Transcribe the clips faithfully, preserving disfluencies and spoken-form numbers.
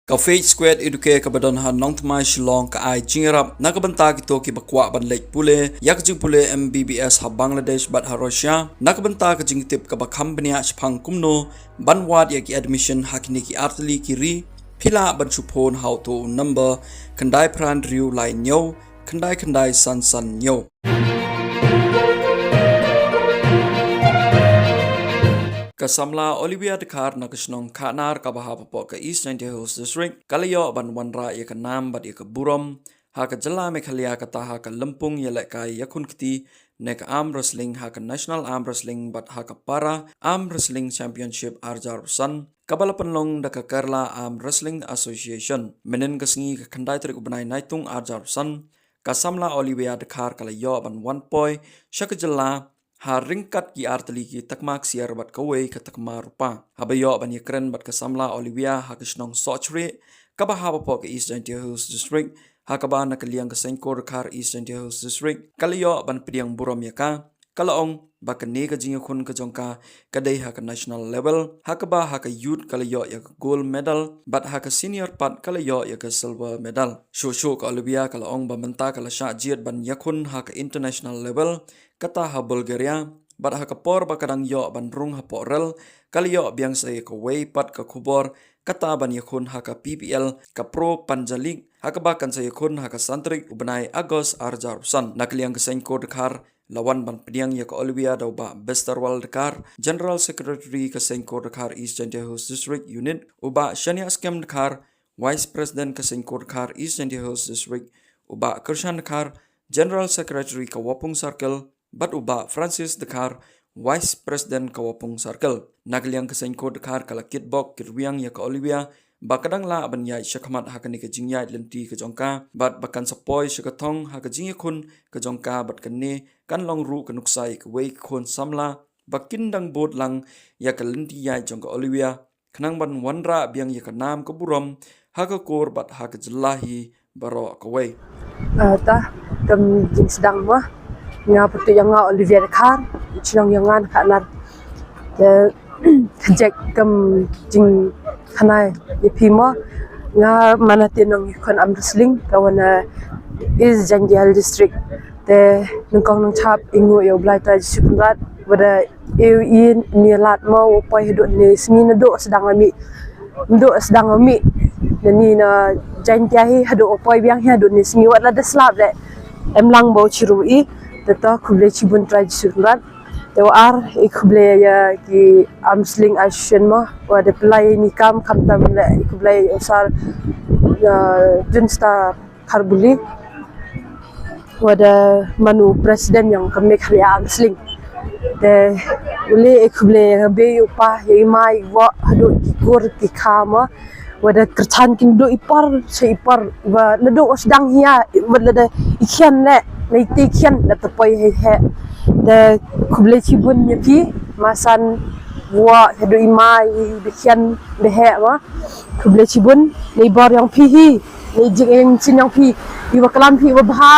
Ka Faith Square Educare kaba don ha Nongthymmai Shillong ka ai jingïarap na ka bynta kito kiba kwah ban leit pule ïa ka jingpule M B B S ha Bangladesh bad ha Russia, na ka bynta ka jingtip kaba kham bniah shaphang kumno ban wad ïa ki admission ha kine ki artylli ki ri. Phi lah ban shu phone ha uto u number khyndai phra hynriew lai hynñiew khyndai khyndai san san hynñiew. Ka samla Olivia Dkhar na ka shnong Khahnar kaba hap hapoh ka East Jaintia Hills District ka la ïoh ban wanrah ïa ka nam bad ïa ka burom ha ka jylla Meghalaya, kata ha ka lympung ïalehkai ïakhun kti ne ka arm wrestling, ha ka national arm wrestling bad ha ka para arm wrestling championship arjar san, kaba la pynlong da ka Kerala Arm Wrestling Association. Mynnin ka sngi, ka khyndai tarik u bnai Naitung arjar san, ka samla Olivia Dkhar ka la ïoh ban wan poi sha ka jylla ha ryngkat ki artylli ki takma ksiar bad kawei ka takma rupa. Haba ïoh ban ïakren bad ka samla Olivia ha ka shnong Sohchrieh kaba hap hapoh ka East Jaintia Hills District, ha kaba na ka liang ka Seiñkur Dkhar East Jaintia Hills District ka la ïoh ban pdiang burom ïa ka. Ka la ong ba kane ka jingïakhun ka jong ka ka dei ha ka national level, ha kaba ha ka youth ka la ïoh ïa ka gold medal bad ha ka senior pat ka la ïoh ïa ka silver medal. Shuh shuh ka Olivia ka la ong ba mynta ka la shah jied ban ïakhun ha ka international level, kata ha Bulgaria, bad ha ka por ba ka dang ïoh ban rung hapoh rel ka la ïoh biang sa ïa kawei pat ka khubor, kata ban ïakhun ha ka P P L, ka Pro Panja League, ha kaba kan sa ïakhun ha ka san tarik u bnai August arjar san. Na ka liang ka Seiñkur Dkhar la wan ban pdiang ïa ka Olivia da u Bah Besterwal Dkhar, General Secretary ka Seiñkur Dkhar East Jaintia Hills District Unit, u Bah Shaniaskem Dkhar, Vice President ka Seiñkur Dkhar East Jaintia Hills District, u Bah Kyrshan Dkhar, General Secretary ka Wapung Circle, bad u Bah Francis Dkhar, Vice President ka Wapung Circle. Na ka liang ka Seiñkur Dkhar ka la kitbok kitrwiang ïa ka Olivia ba ka dang lah ban ïaid shakhmat ha kane ka jingïaid lynti ka jong ka bad ba kan sa poi sha ka thong ha ka jingïakhun ka jong ka, bad kane kan long ruh ka nuksa ïa kawei ka khun samla ba kin dang bud lang ïa ka lynti ïaid jong ka Olivia, khnang ban wanrah biang ïa ka nam ka burom ha ka kur bad ha ka jylla hi baroh kawei. Ah, ta kam jingsdang mo, nga pyrtuit ïa nga Olivia Dkhar, shnong ïa nga na Khahnar. Te kajek kam jingkhana ïa phi mo, nga mana te nongïakhun arm wrestling ka wan na East Jaintia Hills District. Te nyngkong nyngkong i nguh ïa U Blai Trai Jisu Kynrad, wat la i, i ni lad mo u poi haduh ne sngi naduh sdang ami, naduh sdang ami. Na ni na Jaintia hi haduh u poi biang hi haduh ne sngi, wat la da slap leh em lang ba u chiru i. Te to khublei chibun Trai Jisu Kynrad. Te wa ar i khublei ïa ki arm wrestling association mo, wa da pynlai ni kam khamtam leh i khublei u sar, uh, Junstar Kharbuli, wa da man u president ïong ka Meghalaya Arm Wrestling. Te u le i khublei ïa ka bei u pa ïa i ma i wa haduh ki kur ki kha mo, wa da kyrchan kin duh i por sha i por, wa naduh u sdang hi ïa, wa la da i khian leh na i te khian la ta poi heh heh. Te khublei chibun ïa phi, ma san wa haduh i ma i ba khian ba heh mo. Khublei chibun na i bor ïong phi hi, na i jingïeng mynsiem ïong phi, i wa klam phi i wa bha,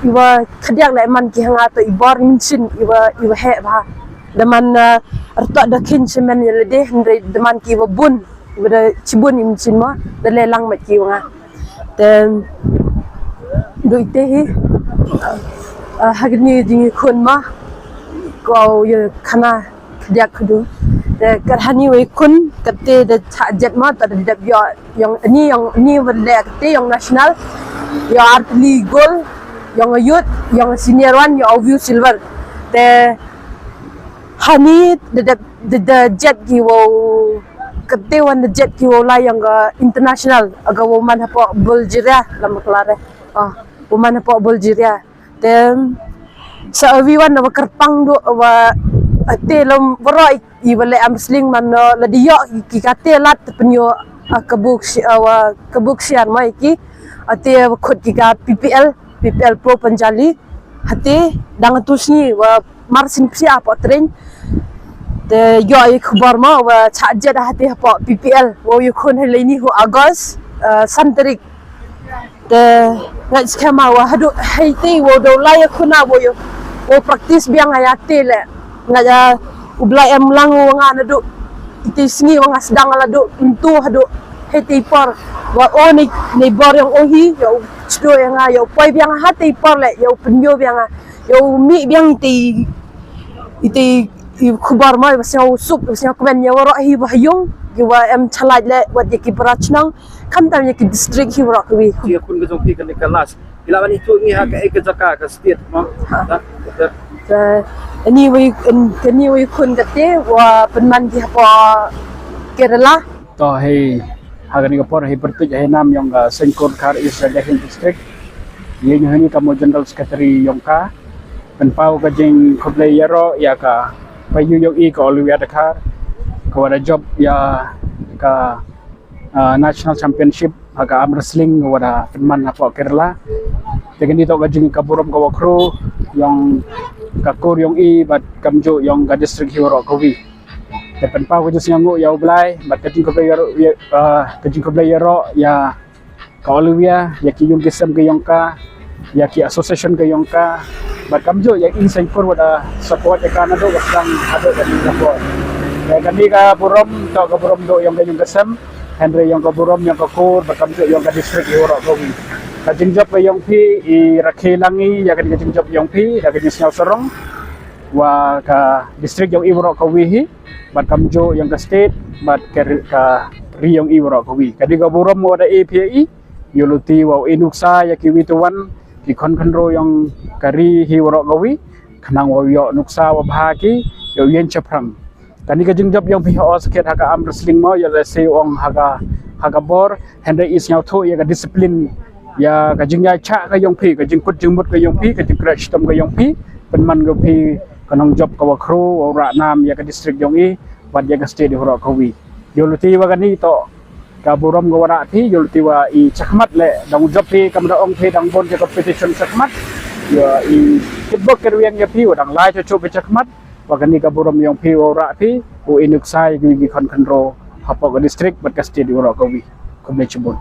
i wa khadiak leh man ki ha nga to i bor mynsiem i wa, i wa heh bha. Da man, uh, artok da khin semen ïa lade hynrei da man ki wa bun, i wa da chibun i mynsiem mo, da le lang mat ki wa nga. Te du ite hi, uh, ha kani jingïakhun mo, ko ïa khana khadiak khadu. Te kat hani wei khun, kat te da chah jet mo, ta da dep ïoh, ïong ani, ïong ani wa le kat te ïong national, ïong artylli gold, ïong youth, ïong senior one, ïong view silver. Te hani da dep, da, da jet ki wow, kat te wan da jet ki wow la ïong ka international, aga wow man hapoh Bulgaria, lama kala re. Ah, wow man hapoh Bulgaria. Te sa awi wan na wa kyrpang du wa te lom waroh i, i wa le arm wrestling man no la di ïoh ki ka te lad te pynïoh, ah, ka buk si, ah, wa ka buk sian mai ki, ah, te wa khut ki ka P P L, P P L Pro Panjali. Ha te dang tu sngi wa mar sin psia po train. Te ïoh i khubor mo wa chah jet ha te hapoh P P L wa ïa khun ha leini hu August, ah, san tarik. Te ngait skhem ma wa haduh hai te wa dau lai khuna wa ïa, wa practice biang ïa te le. Ngait ïa U Blai em lang wa nga naduh iti sngi wa nga sdang la duh ntu haduh Hei te i por wa o ni ni bor yong o hi yow sdo yong a yow poi biang ha te i por le yow penyo biang a yow mi biang i te i te i khubor mo wa sñiaw suk wa sñiaw kmen yow ro hi wa yung ki wa em chalaj le wa ye ki brach nong kam tam ye ki district hi wa ro ki wi. Ki khun ka jong phi ka ni ka last. Ila ban itu ngi ha ka ek jaka ka state mo. Ha. Ka ni wi ka ni wi khun ka te wa penman ki ha po Kerala. To hei ha kani ka por hei pyrtuit hei nam yong ka Sengkur Khar East Jaintia Hills District. Ye ngi hani ka mo General Secretary yong ka pynpaw ka jingkhublei ïaroh ïa ka payu yong i ka Olivia Dkhar ka wa da jop ïa ka ah, National Championship ha ka arm wrestling wa da pynman ha po Kerala. Te kani to ka jing ka burom ka wa khru yong ka kur yong i bad kamju yong ka district hi wa ro ka wi. Te pynpaw ka jing sñiaw nguh ïa u Blai bad ka jingkhublei ïaroh ka jingkhublei ïaroh ïa ka Olivia ïa ki yung ki sem ka yong ka ïa ki association ka yong ka bad kamju ïa i Sengkur wa da support ïa ka naduh wa sang haduh ka ni ka por. Ïa kani ka burom to ka burom duh yong ka yung ka sem hynrei yong ka burom yong ka kur bad kamju yong ka district hi wa ro ka wi. Ka jingjop ka yong phi i rakhe lang i ïa kani ka jingjop yong phi da ka jingsñiaw sarong wa ka district yong i wa ro ka wi hi bad kamju yong ka state bad ka ri yong i wa ro ka wi. Kani ka burom wa da e phi i yow luti wa u i nuksa ïa ki wi tu wan ki khon khon ro yong ka ri hi wa ro ka wi khnang wa u yoh nuksa wa bha ki yow yen chaphrang. Kani ka jingjop yong phi ha os khet ha ka arm wrestling mo ïa le se ong ha ka ha ka bor hynrei i sñiaw thu ïa ka discipline ïa ka jingïa cha ka yong phi ka jingkut jingmut ka yong phi ka jingkret shitom ka yong phi pynman ka phi ka nong jop ka wa khru wa ra nam ïa ka district yong i bad ïa ka state hi wa ro ka wi. Yow luti wa kani to ka burom ka wa ra phi yow luti wa i chakmat le dang jop phi kam da ong phi dang bon ka competition chakmat. Ïa i kitbok ka riang ïa phi wa dang lai cho cho phi chakmat. Wa kani ka burom yong phi wa ra phi u i nuksa ïa ki wi ki khon khon ro ha po ka district bad ka state hi wa ro ka wi. Khublei chibun.